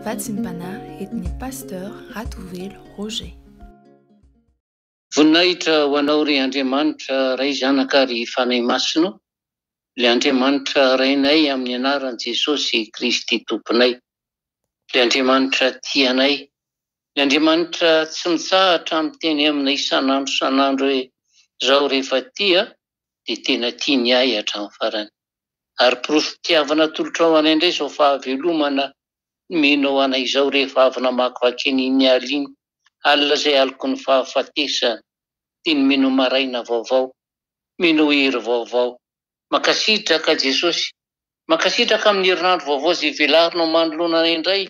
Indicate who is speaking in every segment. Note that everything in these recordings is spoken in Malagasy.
Speaker 1: Vatsim-panahy entin'ny Pasteur Ratovelo Roger.
Speaker 2: Voninahitra ho Anao ry Andriamanitra Ray Zanaka ary Fanahy Masina o, ilay Andriamanitra Rainay amin'ny anaran'i Jesosy Kristy Tomponay, ilay Andriamanitra tia anay, ilay Andriamanitra tsy mitsahatra miteny aminay isan'andro isan'andro hoe zaho rehefa tia dia tena tia ny ahy hatramin'ny farany. Ary porofom-pitiavana atolotrao anay indray izao fahavelomana nomenao anay izao rehefa avy namakivaky an'iny ala iny, alina izay aloky ny fahafatesana, dia nomenao maraina vaovao, nomenao hery vaovao. Mankasitraka Jesosy, mankasitraka amin'ny herinandro vaovao izay velarinao manoloana anay indray,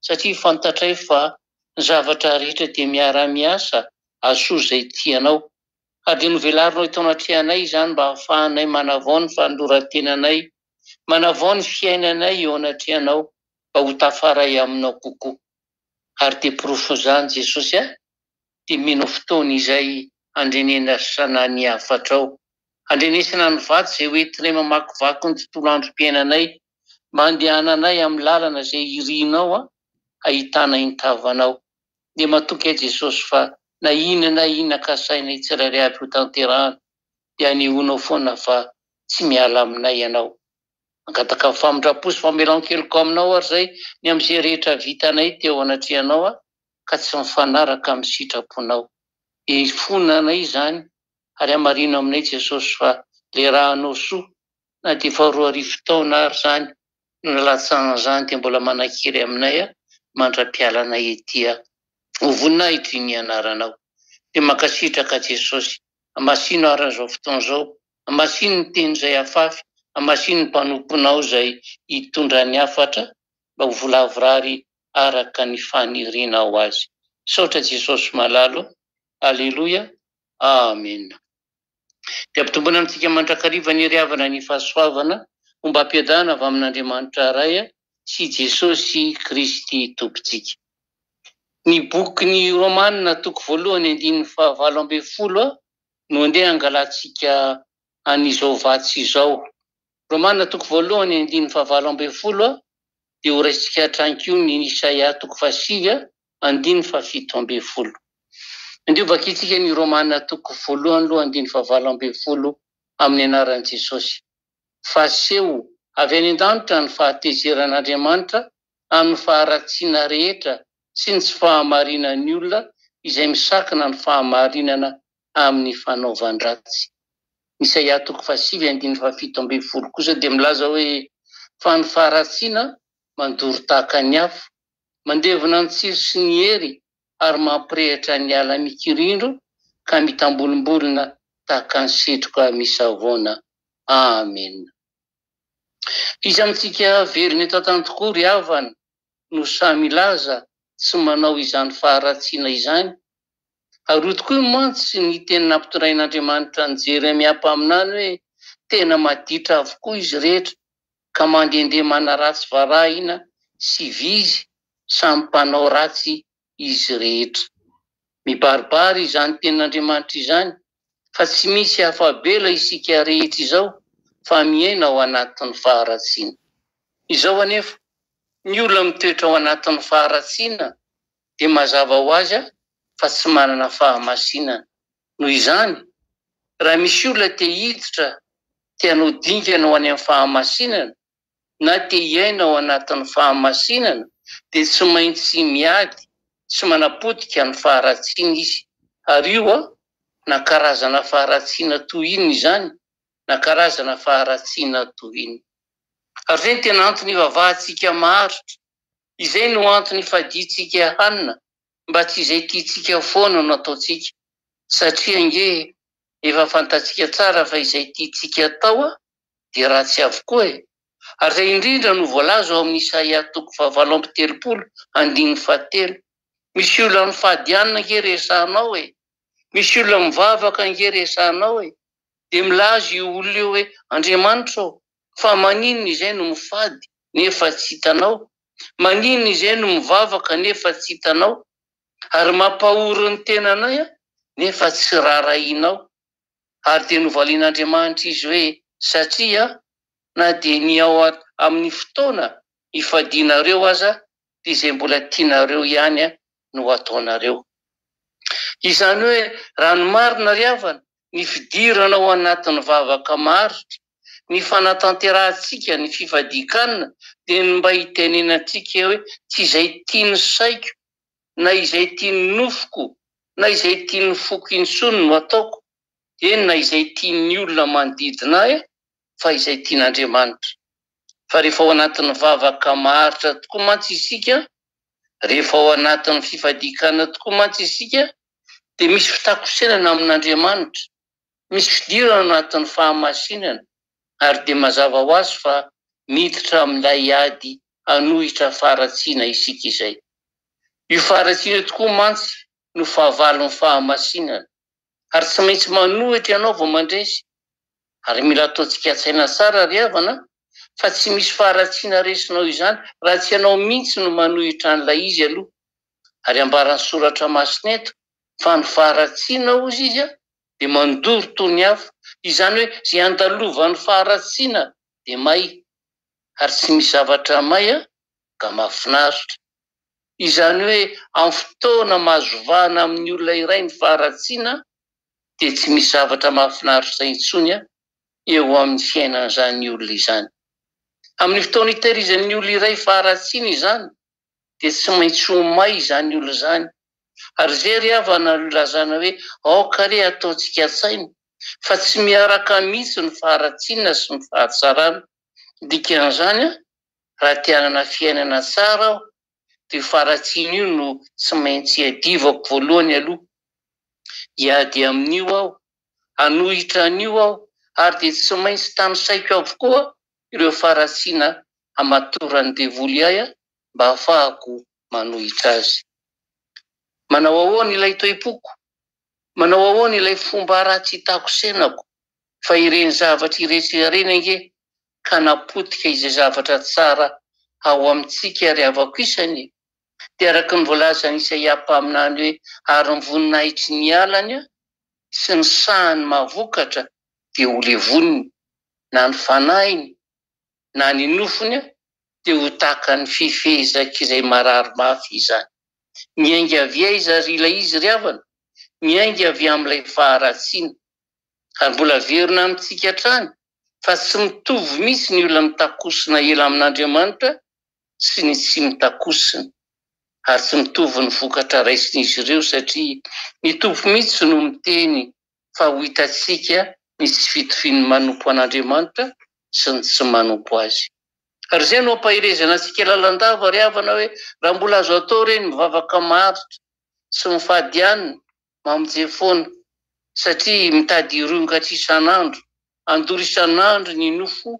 Speaker 2: satria fantatray fa ny zavatra rehetra dia miara-miasa hahasoa izay tianao. Ary dia novelarinao eto anatrehanay izany mba hahafahanay manavao ny fanoloran-tenanay, manavao ny fiainanay eo anatrehanao mba ho tafaray aminao kokoa. Ary dia porofon'izany Jesosy a, dia mino fotoana izay handrenesana ny hafatrao, handrenesana ny vatsy izay hoentinay mamakivaky ny tontolo androm-piainanay, mba handehananay amin'ny lalana izay irinao hahitanay ny tavanao. Dia matoky aho Jesosy fa na inona na inona kasainay tsirairay avy ho tanterahana dia anehoanao foana fa tsy miala aminay Ianao. Mangataka famindram-po sy famelan-keloka aminao ary izay ny amin'izay rehetra vitanay teo anatrehanao ka tsy mifanaraka amin'ny sitraponao. Dia hifona anay izany ary hamarino aminay Jesosy fa ilay rà-Anao soa na dia efa 2000 taona ary izany no nalatsahan'izany dia mbola manan-kery aminay mandra-pialanay ety Ho voninahitry ny anaranao. Dia mankasitraka Jesosy. Hamasino ary an'izao fotoana izao. Hamasino ny teny izay afafy. Hamasino ny mpanomponao izay hitondra ny hafatra mba ho volavorary araka ny fanirianao azy. Misaotra Jesosy malala o. Aleloia. Amena. Dia ampitomboina amintsika mandrakariva ny hery havana ny fahasoavana ombam-piadana avy amin'Andriamanitra Ray sy Jesosy Kristy Tompontsika. Ny bokin'ny Romana toko voalohany andininy faha-18 no andeha hangalantsika an'izao vatsy izao. Romana toko voalohany andininy faha-18 dia horaisintsika hatrany koa ny Isaia toko fahasivy andininy faha-17. Andeha ho vakintsika ny Romana toko voalohany aloha andininy faha-18 amin'ny anaran'i Jesosy. Fa aseho avy any an-danitra ny fahatezeran'Andriamanitra amin'ny faharatsiana rehetra sy ny tsy fahamarinan'ny olona izay misakana ny fahamarinana amin'ny fanaovan-dratsy. Isaia toko fahasivy andininy faha-17 kosa dia milaza hoe, Fa ny faharatsiana mandoro tahaka ny afo, Mandevona ny tsiro sy ny hery ary mampirehitra ny ala mikirindro ka mitambolimbolina tahaka ny setroka misavoana. Amena. Iza amintsika velona eto an-tany tokoa ry havana no sahy milaza tsy manao izany faharatsiana izany? Ary hoy tokoa mantsy ny teny nampitondrain'Andriamanitra an'i Jeremia mpaminany hoe, Tena maditra avokoa izy rehetra ka mandehandeha manaratsy varahina sy vizy, samy mpanao ratsy izy rehetra. Mibaribary izany tenin'Andriamanitra izany fa tsy misy afa-bela isika rehetra izao fa miaina ao anatin'ny faharatsiana. Izao anefa, ny olona mitoetra ao anatin'ny faharatsiana dia mazava ho azy fa tsy manana fahamasinana. Noho izany, raha misy olona te hiditra, te hanao dingana ho any amin'ny fahamasinana, na te hiaina ao anatin'ny fahamasinana, dia tsy maintsy miady sy manapotika ny faharatsiana izy. Ary io na karazana faharatsiana toy inona izany, na karazana faharatsiana toy inona. Ary izay no tena antony ivavahantsika maharitra, izay no antony ifadiantsika hanina, mba tsy izay tiantsika foana no ataontsika satria ange efa fantatsika tsara fa izay tiantsika atao dia ratsy avokoa e! Ary izay indrindra no voalaza ao amin'ny Isaia toko faha-38 andininy fahatelo, Misy olona mifady hanina ange resahanao e! Misy olona mivavaka ange resahanao e! Dia milaza io olona io hoe, Andriamanitra ô, fa maninona izay no mifady nefa tsy hitanao? Maninona izay no mivavaka nefa tsy hitanao? Ary mampahory ny tenanay nefa tsy raharahianao? Ary dia novalian'Andriamanitra izy hoe, Satria na dia ny ao amin'ny fotoana ifadianareo aza dia izay mbola tianareo ihany no ataonareo. Izany hoe raha ny marina ry havana, ny fidirana ao anatin'ny vavaka maharitra, ny fanatanterahantsika ny fifadian-kanina dia ny mba hitenenantsika hoe tsy izay tian'ny saiko na izay tian'ny nofoko na izay tian'ny foko intsony no ataoko, eny na izay tian'ny olona manodidina ahy fa izay tian'Andriamanitra. Fa rehefa ao anatin'ny vavaka maharitra tokoa mantsy isika, rehefa ao anatin'ny fifadian-kanina tokoa mantsy isika dia misy fitakosenana amin'Andriamanitra, misy fidirana anatin'ny fahamasinana ary dia mazava ho azy fa miditra amin'ilay ady hanohitra faharatsiana isika izay. Io faharatsiana io tokoa mantsy no fahavalon'ny fahamasinana ary tsy maintsy manohitra ianao vao mandresy. Ary mila ataontsika an-tsaina tsara ry havana fa tsy misy faharatsiana resinao izany raha tsy ianao mihitsy no manohitra an'ilay izy aloha. Ary ambaran'ny soratra masina eto fa ny faharatsiana hozy izy dia mandoro toy ny afo, izany hoe izay andalovan'ny faharatsiana dia may, ary tsy misy zavatra may ka mahafinaritra. Izany hoe amin'ny fotoana mahazo vahana amin'ny olona iray ny faharatsiana dia tsy misy zavatra mahafinaritra intsony eo amin'ny fiainan'izany olona izany. Amin'ny fotoana itehirizan'ny olona iray faharatsiana izany dia tsy maintsy ho may izany olona izany. Ary izay ry havana no ilazana hoe aoka re ataontsika an-tsaina fa tsy miaraka mihitsy ny faharatsiana sy ny fahatsarana. Dikan'izany, raha te hanana fiainana tsara aho dia io faharatsiana io no tsy maintsy iadivako voalohany aloha. Hiady amin'io aho, hanohitra an'io aho ary dia tsy maintsy tanisaiko avokoa ireo faharatsiana hamatoran'ny devoly ahy mba hahafahako manohitra azy. Manao ahoana ilay toe-poko? Manao ahoana ilay fomba ratsy itakosenako? Fa ireny zavatra iretsy ireny ange ka napotika izay zavatra tsara ao amintsika ry havako isany e! Dia araka ny voalazan'i Isaia mpaminany hoe, Ary ny voninahitry ny alany sy ny sahany mahavokatra dia ho levoniny, na ny fanahiny na ny nofony dia ho tahaka ny fifehezak'izay marary mafy izany. Miainga avy aiza àry ilay izy ry havana? Miainga avy amin'ilay faharatsiana. Ary mbola averina amintsika hatrany fa tsy mitovy mihitsy ny olona mitakosina ela amin'Andriamanitra sy ny tsy mitakosina. Ary tsy mitovy ny vokatra raisin'izy ireo satria ny Tompo mihitsy no miteny fa ho hitantsika ny tsy fitovian'ny manompo an'Andriamanitra sy ny tsy manompo Azy. Ary izay no ampaherezana antsika lalandava ry havana hoe raha mbola azo atao re ny mivavaka maharitra sy mifady hanina, mamonje foana satria mitady hirongatra isan'andro, handoro isan'andro ny nofo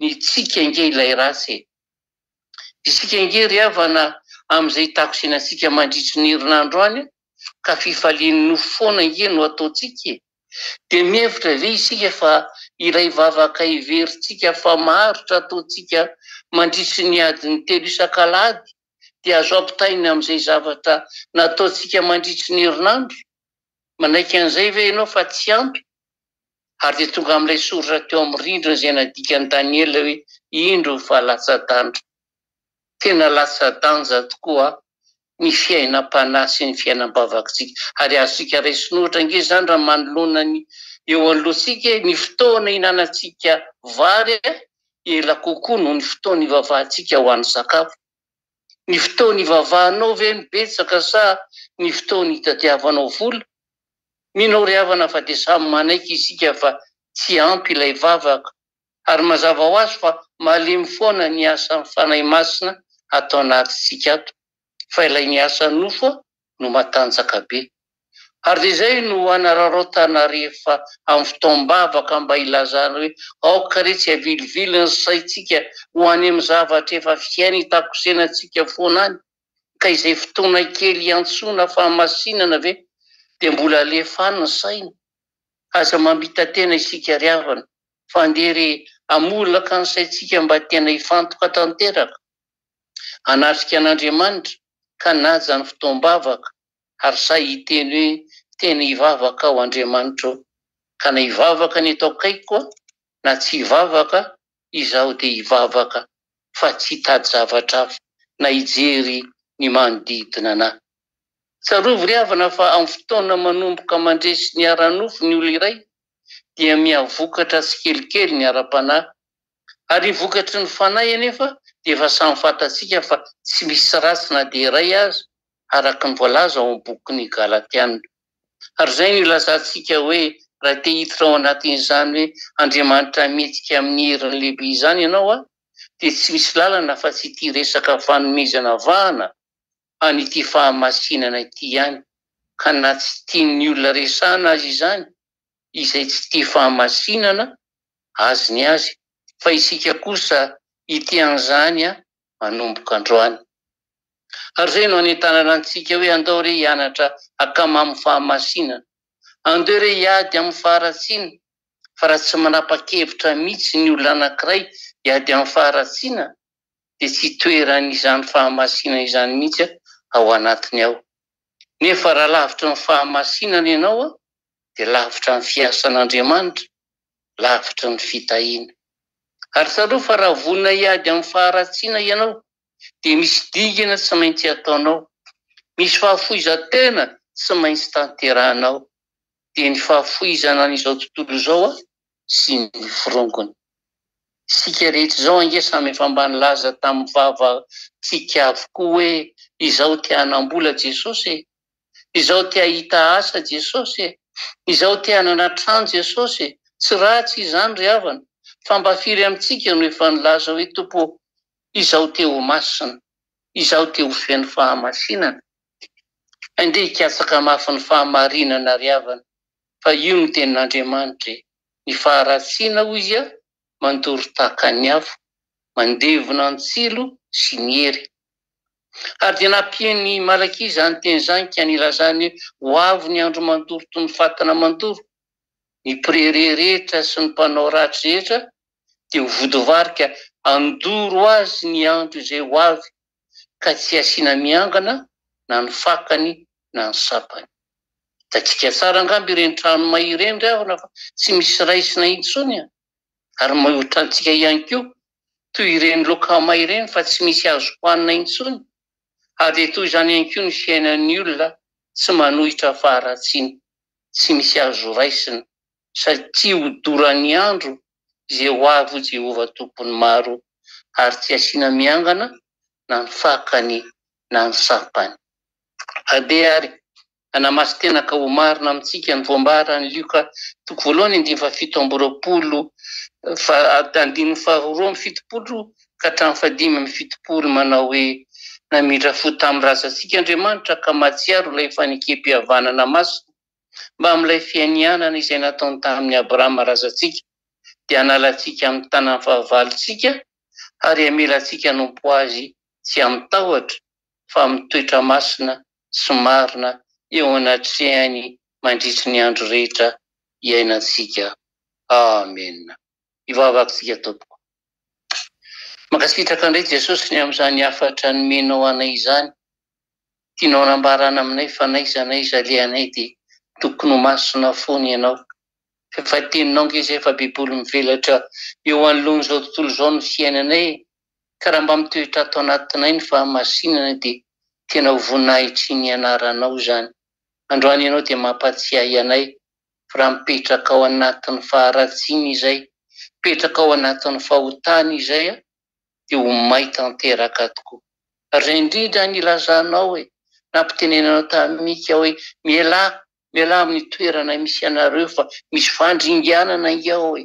Speaker 2: ny tsika ange ilay ratsy e! Isika ange ry havana amin'izay itakosenantsika mandritry ny herinandro any ka fifalian'ny nofo foana ange no ataontsika e! Dia mihevitra ve isika fa ilay vavaka heverintsika fa maharitra ataontsika mandritry ny adiny telo isak'alahady dia azo ampitahaina amin'izay zavatra nataontsika mandritry ny herinandro? Manaiky an'izay ve ianao fa tsy ampy? Ary dia tonga amin'ilay soratra teo amin'ny rindrina izay nadikan'i Daniela hoe, Indro fa latsa-danja. Tena latsa-danja tokoa ny fiainam-panahy sy ny fiainam-bavakitsika. Ary azontsika raisina ohatra ange izany raha manoloana ny eo anoloantsika e, ny fotoana ihinanantsika vary ela kokoa noho ny fotoana ivavahantsika ho an'ny sakafo. Ny fotoana ivavahanao ve no betsaka sa ny fotoana itadiavanao vola? Mino aho ry havana fa dia samy manaiky isika fa tsy ampy ilay vavaka ary mazava ho azy fa malemy foana ny asan'ny Fanahy Masina ato anatintsika ato fa ilay ny asan'ny nofo no matanjaka be. Ary dia izay no hanararaotana rehefa amin'ny fotoam-bavaka mba hilazana hoe aoka re tsy havilivily ny saintsika ho any amin'ny zavatra efa fiaina itakosenantsika foana any ka izay fotoana kely iantsoana fahamasinana ve dia mbola alefa any ny saina? Aza mamita-tena isika ry havana fa andeha re hamolaka ny saintsika mba tena hifantoka tanteraka hanatrika an'Andriamanitra ka hanaja ny fotoam-bavaka ary sahy hiteny hoe tena hivavaka aho Andriamanitra ô, ka na hivavaka ny eto akaikiko aho na tsy hivavaka izaho dia hivavaka fa tsy hitady zavatra hafa. na hijery ny manodidina anà. Tsarovy ry havana fa amin'ny fotoana manomboka mandresy ny ara-nofo ny olona iray dia mihavokatra tsikelikely ny ara-panahy. Ary ny vokatry ny fanahy anefa dia efa samy fantatsika fa tsy misy ratsy na dia iray aza araka ny voalaza ao amin'ny bokin'ny Galatiana. Ary izay no ilazantsika hoe raha te hiditra ao anatin'izany hoe Andriamanitra mihetsika amin'ny heriny lehibe izany ianao dia tsy misy lalana afa-tsy ity resaka fanomezana vahana an'ity fahamasinana ity ihany ka na tsy tian'ny olona resahana aza izany, izay tsy tia fahamasinana, azy ny azy, fa isika kosa hitia an'izany manomboka androany. Ary izay no anentanana antsika hoe andao re hianatra hankamamy fahamasinana, andeo re hiady amin'ny faharatsiana, fa raha tsy manapa-kevitra mihitsy ny olona anankiray hiady amin'ny faharatsiana dia tsy hitoeran'izany fahamasinana izany mihitsy ao anatiny ao. Nefa raha lavitry ny fahamasinana ianao dia lavitra ny fiasan'Andriamanitra, lavitry ny fitahiana. Ary tsarovy fa raha vonona hiady amin'ny faharatsiana ianao dia misy dingana tsy maintsy ataonao, misy fahafoizan-tena tsy maintsy tanterahanao, dia ny fahafoizana an'izao tontolo izao sy ny forongony. Isika rehetra izao ange samy efa mba nilaza tamin'ny vavantsika avokoa hoe izaho te hanam-bola Jesosy e! Izaho te hahita asa Jesosy e! Izaho te hanana trano Jesosy e! Tsy ratsy izany ry havana, fa mba firy amintsika no efa nilaza hoe Tompo ô, izaho te ho masina, izaho te ho feno fahamasinana? Andeha hikatsaka mafy ny fahamarinana ry havana, fa io no tenin'Andriamanitra e! Ny faharatsiana hoy izy mandoro tahaka ny afo, mandevona ny tsilo sy ny hery. Ary dia nampian'i Malakia izany teny izany ka nilazany hoe, Ho avy ny andro mandoro toy ny fatana mandoro, ny mpirehareha rehetra sy ny mpanao ratsy rehetra dia ho vodivarika handoro azy ny andro izay ho avy, ka tsy hasiana miangana na ny fakany na ny sampany. Hitantsika tsara angamba ireny trano may ireny ry havana fa tsy misy raisina intsony an! Ary mihoatra antsika ihany koa toy ireny loka may ireny fa tsy misy azo hohanina intsony. Ary dia toy izany ihany koa ny fiainan'ny olona tsy manohitra faharatsiana, tsy misy azo raisina, satria ho doran'ny andro izay ho avy hoy Jehovah Tompon'ny maro, ary tsy hasiana miangana na ny fakany na ny sampany. Andeha ary Hanamasin-tena ka ho marina amintsika ny voambaran'i Lioka toko voalohany andininy faha-27 fa andininy faha-72 ka hatramin'ny faha-75 manao hoe, Namindra fo tamin'ny razantsika Andriamanitra ka mahatsiaro ilay fanekem-pihavanana masina mbamin'ilay fianianana izay nataony tamin'i Abrahama razantsika, dia hanala antsika amin'ny tanan'ny fahavalontsika ary hamela antsika hanompo Azy tsy amin-tahotra fa amin'ny toetra masina sy marina eo anatrehany mandritry ny andro rehetra iainantsika. Amena. Hivavaka isika tompoko. Mankasitraka indray Jesosy ny amin'izany hafatra nomenao anay izany. Tianao hanambarana aminay fa n'aiza n'aiza alehanay dia tokony ho masina foana ianao. Fa efa teninao ange izay fa baiboly mivelatra eo anoloan'izao tontolo izao ny fiainanay e. Ka raha mba mitoetra ato anatinay ny fahamasinana dia tena ho voninahitry ny anaranao izany. Androany ianao dia mampatsiahy anay fa raha mipetraka ao anatin'ny faharatsiana izay, mipetraka ao anatin'ny fahotana izay dia ho may tanteraka tokoa. Ary izay indrindra ny ilazanao e, nampitenenanao tamin'i Mika hoe mialà, mialà amin'ny toerana misy anareo fa misy fandringanana ange ao e.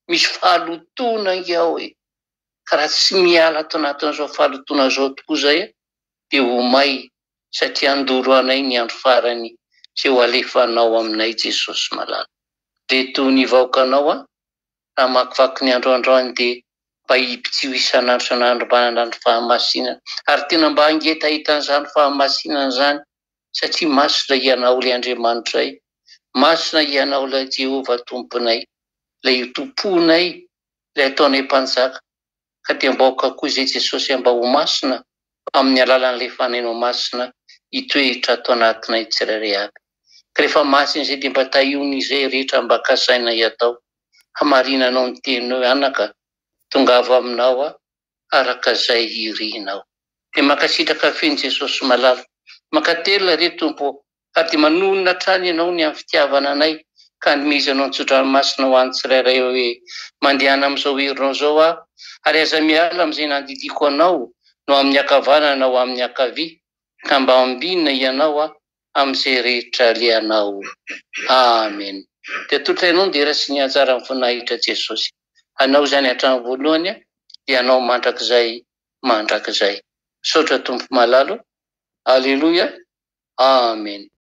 Speaker 2: Misy fahalotoana ange ao e! Ka raha tsy miala ato anatin'izao fahalotoana izao tokoa izay dia ho may satria handoro anay ny andro farany izay ho alefanao aminay Jesosy malala. Reto ny vahoakanao an! Raha hamakivaky ny andro androany dia mba hibitsio isan'andro isan'andro mba hanana ny fahamasinana ary tena mba hangetaheta an'izany fahamasinana izany satria masina Ianao ilay Andriamanitray, masina Ianao ilay Jehovah Tomponay. ilay itompoanay, ilay ataonay mpanjaka, ka dia mba aoka koa izay Jesosy mba ho masina amin'ny alalan'ilay Fanahinao Masina hitoetra ato anatinay tsirairay avy. Ka rehefa masina izay dia mba tahiony izay rehetra mba kasainay atao. Hamarinanao ny teninao hoe anaka, tongava aminao aho araka izay irinao. Dia mankasitraka feno Jesosy malala. Mankatelina re Tompo ô, ary dia manonona hatrany Ianao ny amin'ny fitiavana anay ka anomezanao ny tsodranomasina ho an'ny tsirairay hoe, Mandehana amin'izao herinao izao aho, ary aza miala amin'izay nandidiako anao no amin'ny ankavanana ho amin'ny ankavia, ka mba ambinina Ianao aho amin'izay rehetra alehanao. Amen. Dia atolotra Ianao ny dera sy ny anjaran'ny voninahitra Jesosy. Anao izany hatramin'ny voalohany dia Anao mandrakizay mandrakizay. Misaotra Tompo malala o. Aleloia. Amen.